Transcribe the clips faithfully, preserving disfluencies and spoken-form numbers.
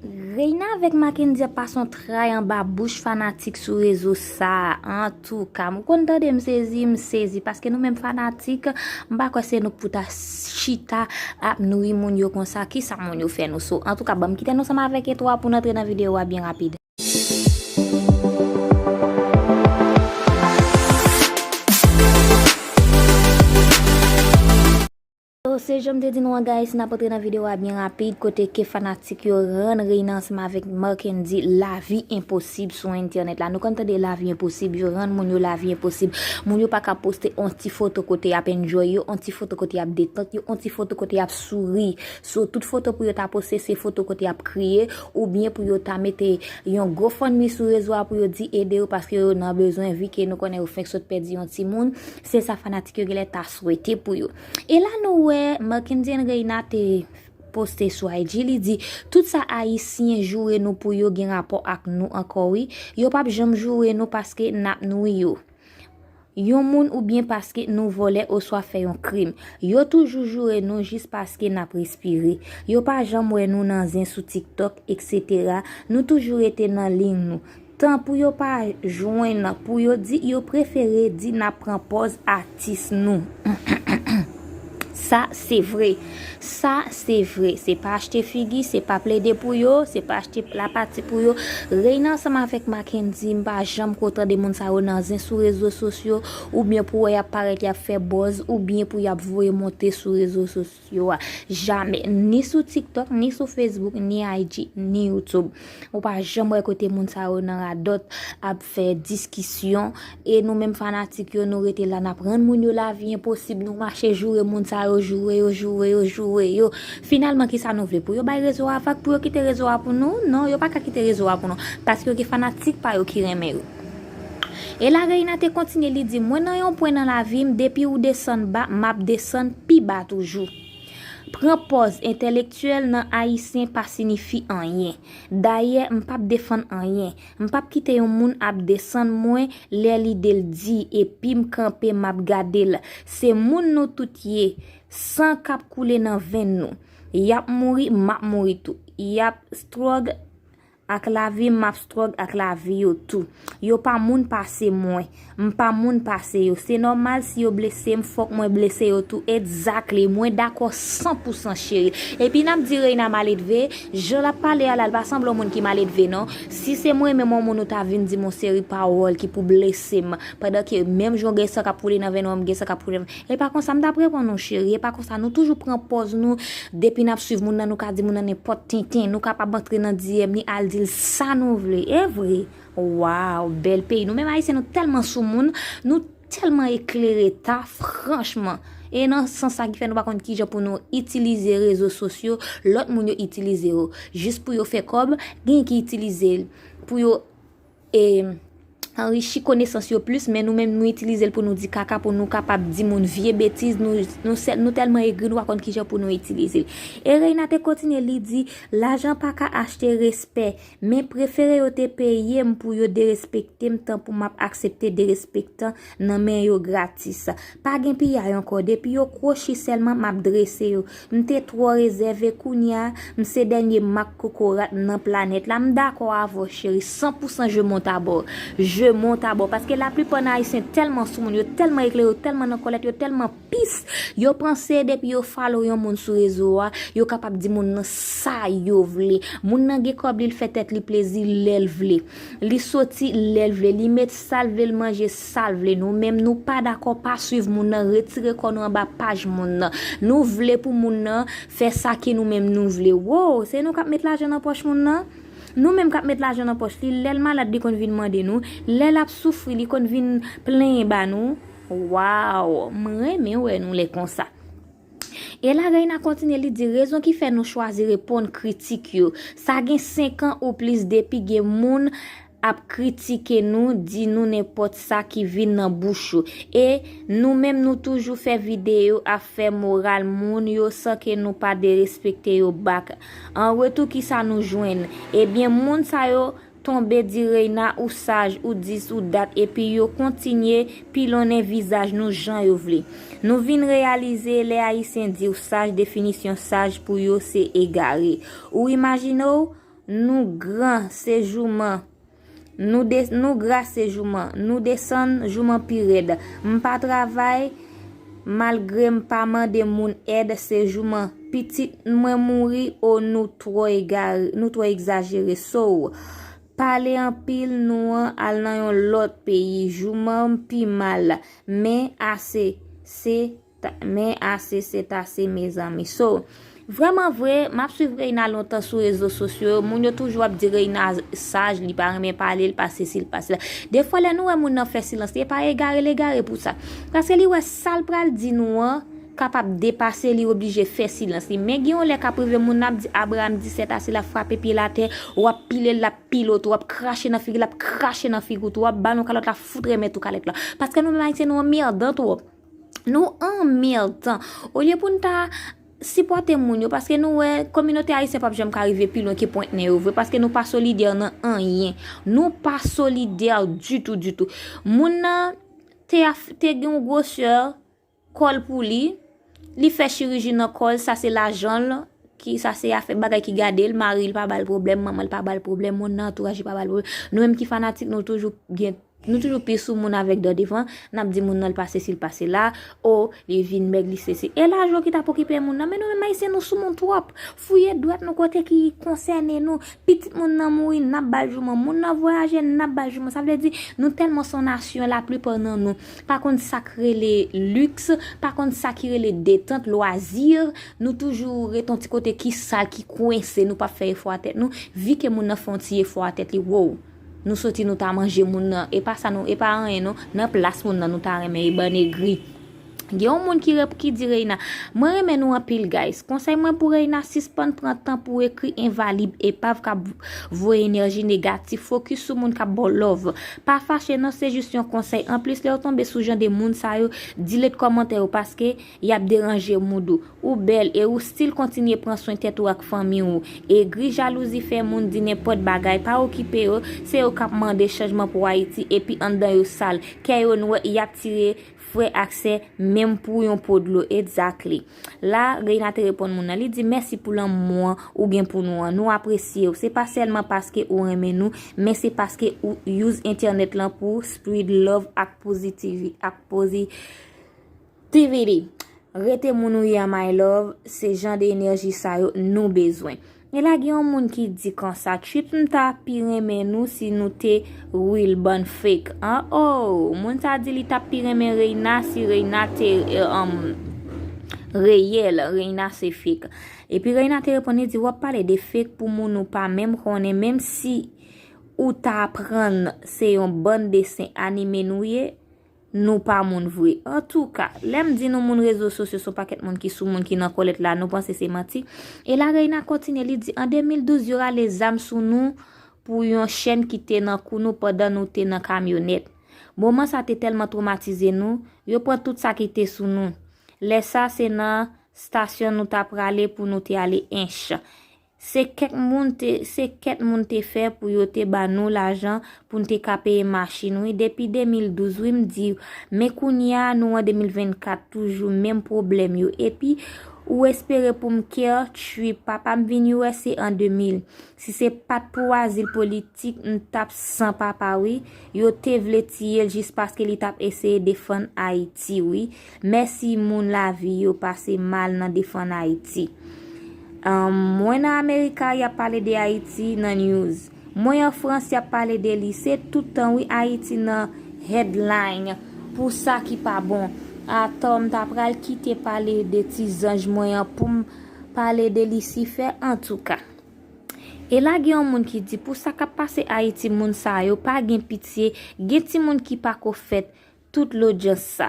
Reina avèk Mackendy ap pase yon tray anba bouch fanatik sou rezo sa a. Antouka, m konn tande m sezi, m sezi, paske nou menm fanatik, m pa kwè se nou k pou ta chita ap nouri moun yo konsa. Kisa moun yo fè nou? So, antouka, ban m kite nou ansanm avèk etwa pou n antre nan videyo a byen rapid. So, se jan m te di nou an, guys, n ap antre nan videyo a byen rapid, kote ke fanatik yo rann Reina ansanm avèk Mackendy lavi enposib sou entènèt la. Nou konn tande lavi enposib, yo rann moun yo lavi enposib. Moun yo pa ka poste on ti foto kote y ap enjoy yo, on ti foto kote y ap detant yo, on ti foto kote y ap souri. So, tout foto pou yo ta poste, se foto kote y ap kriye, oubyen pou yo ta mete yon GoFundMe sou rezo a pou yo di ede yo paske yo nan bezwen, vi ke nou konnen yo fenk sot pèdi yon timoun. Se sa fanatik yo genlè ta swete pou yo. E la nou wè Mackendy and Reina te poste sou I G, li di, tout sa Ayisyen joure nou pou yo gen rapò ak nou ankò wi. Yo p ap janm joure nou paske n ap nouri yo. Yon moun oubyen paske nou vòlè oswa fè yon krim. Yo toujou joure nou jis paske n ap respire. Yo pa janm wè nou nan zen sou TikTok, et cetera. Nou toujou rete nan liy nou. Tan pou yo pa jwenn, pou yo di, yo prefere di n ap pran pòz atis nou. Sa se vre. Sa se vre. Se pa achte figi, se pa plede pou yo, se pa achte lapati pou yo. Reina ansanm avèk Mackendy, m pa janm ko tande moun sa yo nan zen sou rezo sosyo, oubyen pou wè y ap parèt, y ap fè buzz, oubyen pou y ap voye monte sou rezo sosyo a. Jamè. Ni sou TikTok, ni sou Facebook, ni I G, ni YouTube. Ou pa janm wè kote moun sa yo nan radòt ap fè diskisyon. E nou menm fanatik yo, nou rete la, n ap rann moun yo lavi enposib. Nou mache joure moun sa yo, joure yo, joure yo, joure yo. Finalman, kisa nou vle? Pou yo bay rezo a vag, pou yo kite rezo a pou nou? Non, yo pa ka kite rezo a pou nou. Paske yo gen fanatik pa yo ki renmen yo. E la Reina te kontinye, li di, mwen nan yon pwen nan lavi m, depi ou desann ba, m ap desann pi ba toujou. Pran pòz entèlektyèl nan ayisyen pa sinifi anyen. Dayè, m p ap defann anyen. M p ap kite yon moun ap desann mwen lè lide l di, epi m kanpe m ap gade l. Se moun nou tout ye, san k ap koule nan venn nou. Y ap mouri, m ap mouri tou. Y ap struggle ak lavi m, m ap struggle ak lavi yo tou. Yo pa moun pase mwen. M pa moun pase yo. Se nòmal si yo blese m, fòk mwen blese yo tou. Exactly. Mwen dakò san pou san, cheri. Epi n ap di Reina maledve, jan l ap pale a la, l pa sanble yon moun ki maledve, non. Si se mwen menm yon moun ou ta vin di m yon seri pawòl ki pou blese m, pandan ke menm jan w gen san k ap koule nan venn ou an, m gen san k ap koule nan venn. E pa konsa m t ap reponn ou, cheri. E pa konsa, nou toujou pran pòz nou. Depi n ap swiv moun nan, nou ka di moun nan nenpòt tenten. Nou kapab antre nan D M li, al di l sa nou vle. E vre. Waw, bèl peyi. Nou menm Ayisyen, nou tèlman soumoun, nou tèlman eklere ta, franchman. E nan sans sa ki fè nou pa konn kijan pou nou itilize rezo sosyo, lòt moun yo itilize yo. Jis pou yo fè kòb, gen ki itilize l pou yo e, anrichi konesans yo plis, men nou menm nou itilize l pou nou di kaka, pou nou kapab di moun vye betiz, nou, nou, sèl, nou tèlman egri, nou pa konn kijan pou nou itilize l. E Reina te kontinye, li di, lajan pa ka achte respè, men prefere yo te peye m pou yo derespekte m, tanpou m ap aksepte derespektan nan men yo gratis. Pa gen piyay ankò, depi yo kwochi sèlman, m ap drese yo. M te twò rezève, kounye a, m se dènye mak kokorat nan planèt la. M dakò avè w, cheri, san pou san je monte à bord. Je monte à bord. Paske laplipa nan Ayisyen tèlman soumoun, yo tèlman eklere, yo tèlman nan kòlèt, yo tèlman pis, yo panse depi yo follow yon moun sou rezo a, yo kapab di moun nan sa yo vle. Moun nan gen kòb li, l fè tèt li plezi lè l vle. Li soti lè l vle, li met sa l vle, l manje sa l vle. Nou menm, nou pa dakò, pa swiv moun nan, retire kò nou anba paj moun nan. Nou vle pou moun nan fè sa ke nou menm nou vle. Wow, se nou k ap met lajan nan pòch moun nan? Nou menm k ap met lajan nan pòch li, lè l malad, li konn vin mande nou, lè l ap soufri, li konn vin plenyen ba nou. Wow, m renmen wè nou lè konsa. E la Reina kontinye, li di rezon ki fè nou chwazi reponn kritik yo. Sa gen senk an ou plis depi gen moun ap kritike nou, di nou nenpòt sa ki vin nan bouch yo. E nou menm nou toujou fè videyo ap fè moral moun yo san ke nou pa derespekte yo back. An retou kisa nou jwenn? Ebyen moun sa yo tonbe di Reina ou saj, ou dis, ou dat, epi yo kontinye pilonnen vizaj nou jan yo vle. Nou vin reyalize lè Ayisyen di w saj, definisyon saj pou yo se egare. Ou imajine w, Nou gran se jouman. Nou de, nou gra se jouman. Nou desann jouman pi rèd. M pa travay, malgre m pa mande moun èd, se jouman. Pitit mwen mouri, o nou twò egare, nou twò egzajere. So, pale anpil, nou an al nan yon lòt peyi. Jouman pi mal. Men ase, se ta, men ase se tase, mezanmi. So, vrèman vre, m ap swiv Reina lontan sou rezo sosyo yo. Moun yo toujou ap di Reina saj, li pa renmen pale, li pa sesi, li pa sela. Defwa, lè nou wè moun nan fè silans, li pa egare, l egare pou sa. Paske li wè sa l pral di nou an kapab depase li, oblije fè silans li. Men gen yon lè k ap rive, moun nan ap di Abraham disèt ase, l ap frape pye l atè, w ap pile l, l ap pile w tou, w ap krache nan figi l, l ap krache nan figi w tou, w ap ba l yon kalòt, l ap fout remèt ou kalòt la. Paske nou menm Ayisyen, nou anmèdan twòp. Nou anmèdan. Olye pou n ta sipòte moun yo, paske nou wè kominote ayisyen p ap janm ka rive pi lwen ke pwent nen yo vre, paske nou pa solidè nan anyen. Nou pa solidè ditou, ditou. Moun nan te, te gen yon gwosè kòl pou li, li fè chiriji nan kòl, sa se lajan l, ki sa se afè bagay ki gade l, mari l pa ba l pwoblèm, manman l pa ba l pwoblèm, moun nan antouraj li pa ba l pwoblèm. Nou menm ki fanatik, nou toujou gen, nou toujou pi sou moun avèk dan devan, n ap di moun nan l pa sesi, l pa sela, o, li vin mèg, li sesi. E lajan ki t ap okipe moun nan, men nou menm Ayisyen nou sou moun twòp. Fouye dwèt nou kote ki konsène nou. Pitit moun nan mouri, n ap ba l jouman. Moun nan vwayaje, n ap ba l jouman. Sa vle di, nou tèlman se yon nasyon, laplipa nan nou pa konn sa k rele liks, pa konn sa ki rele detant, lwazi. Nou toujou ret yon ti kote ki sal, ki kwense, nou p ap fè efò a tèt nou. Vi ke moun nan fè yon ti efò a tèt li, wow. Nou soti, nou ta manje moun nan. E pa sa nou, e pa anyen non. Nan plas moun nan, nou ta renmen, e bann egri. Gen yon moun ki rep-, ki di Reina, mwen renmen nou anpil, guys. Konsèy mwen pou Reina, sispann pran tan pou ekri envalib epav k ap voye enèji negatif. Fokis sou moun k ap ba w love. Pa fache non, se jis yon konsèy. Anplis, lè w tonbe sou jan de moun sa yo, delete kòmantè yo paske y ap deranje mood ou. Ou bèl e ou still kontinye pran swen tèt ou ak fanmi w. Egri, jalouzi fè moun di nenpòt bagay, pa okipe yo, se yo k ap mande chanjman pou Ayiti epi anndan yo sal, kè yo nwè, y ap tire frè ak sè, menm pou yon po dlo. Exactly. La, Reina te reponn moun nan, li di, mèsi pou lanmou an ou gen pou nou an. Nou apresye w. Se pa sèlman paske ou renmen nou, men se paske ou use entènèt lan pou spread love ak pozitivi-, ak positivity. Rete moun ou ye a, my love, se jan de enèji sa yo nou bezwen. E la gen yon moun ki di konsa, Trip, m ta pi renmen nou si nou te real, bann fake an. Oh, moun sa di li t ap pi renmen Reina si Reina te, eh, um, reyèl, Reina se fake. Epi Reina te reponn, li di, w ap pale de fake pou moun ou pa menm konnen, menm si ou ta aprann se yon bann desen anime nou ye, nou pa moun vre. Antouka, lè m di nou moun rezo sosyo, se yon pakèt moun ki sou moun ki nan kòlèt la, nou panse se manti. E la Reina kontinye, li di, an de mil douz, yo rale zam sou nou pou yon chèn ki te nan kou nou pandan nou te nan kamyonèt. Moman sa te tèlman twomatize nou, yo pran tout sa ki te sou nou. Lè sa, se nan stasyon nou ta prale pou nou te ale Ench. Se kèk moun te, se kèt moun te fè pou yo te ba nou lajan pou n te ka peye machin, wi. Depi de mil douz, wi, m di, men kounye a, nou an de mil vennkat, toujou menm pwoblèm yo. Epi, ou espere pou m care trip. Papa m vin U S A an de mil. Si se pa t pou azil politik, m t ap san papa, wi. Yo te vle tiye l jis paske li t ap eseye defann Ayiti, wi. Mèsi moun lavi yo pase mal nan defann Ayiti. Ahn, mwen nan Amerika, y ap pale de Ayiti nan news. Mwen an Frans, y ap pale de li. Se tout tan, wi, Ayiti nan headline pou sa ki pa bon. Atò, m ta pral kite pale de ti zanj mwen an pou m pale de Lisifè, antouka. E la gen yon moun ki di, pou sa k ap pase Ayiti, moun sa yo pa gen pitye, gen timoun ki pako fèt, tout lodyans sa.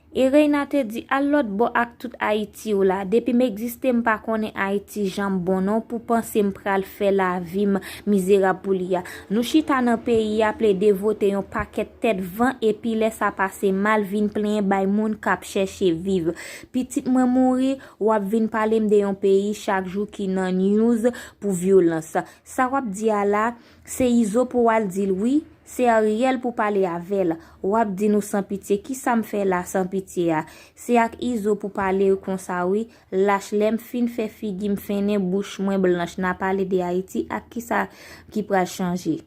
E Reina te di, al lòt bò ak tout Ayiti w la, depi m egziste m pa konnen Ayiti janm bon non, pou panse m pral fè lavi m mizerab pou li a. Nou chita nan peyi a plede vote yon pakèt tèt van epi lè sa pase mal vin plenyen bay moun k ap chèche viv. Pitit mwen mouri, w ap vin pale m de yon peyi chak jou ki nan news pou vyolans. Sa w ap di a la, se Izo pou w al di l wi, Se Ariel pou pale avè l. W ap di nou san pitye. Kisa m fè la san pitye a? Se ak Izo pou pale konsa wi. Lach, lè m fin fè figi m fennen, bouch mwen blanch. N a pale de Ayiti ak kisa ki pral chanje.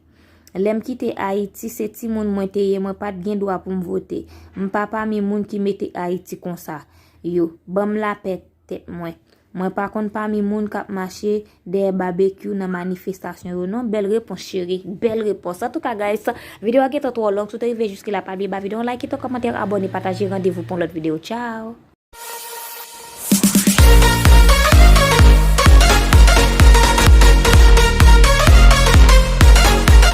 Lè m kite Ayiti, se timoun mwen te ye, mwen pa t gen dwa pou m vote. M pa pami moun ki mete Ayiti konsa. Yo, ban m lapè tèt mwen. Mwen pa konn pami moun k ap mache dèyè babekyou nan manifestasyon yo non. Bèl repons cheri, bèl repons. Antouka guys, videyo a gentan twò long. Si w te rive jiske la, pa bliye ba videyo a yon like, kite yon kòmantè, abòne, pataje. Randevou pou yon lòt videyo. Tchao.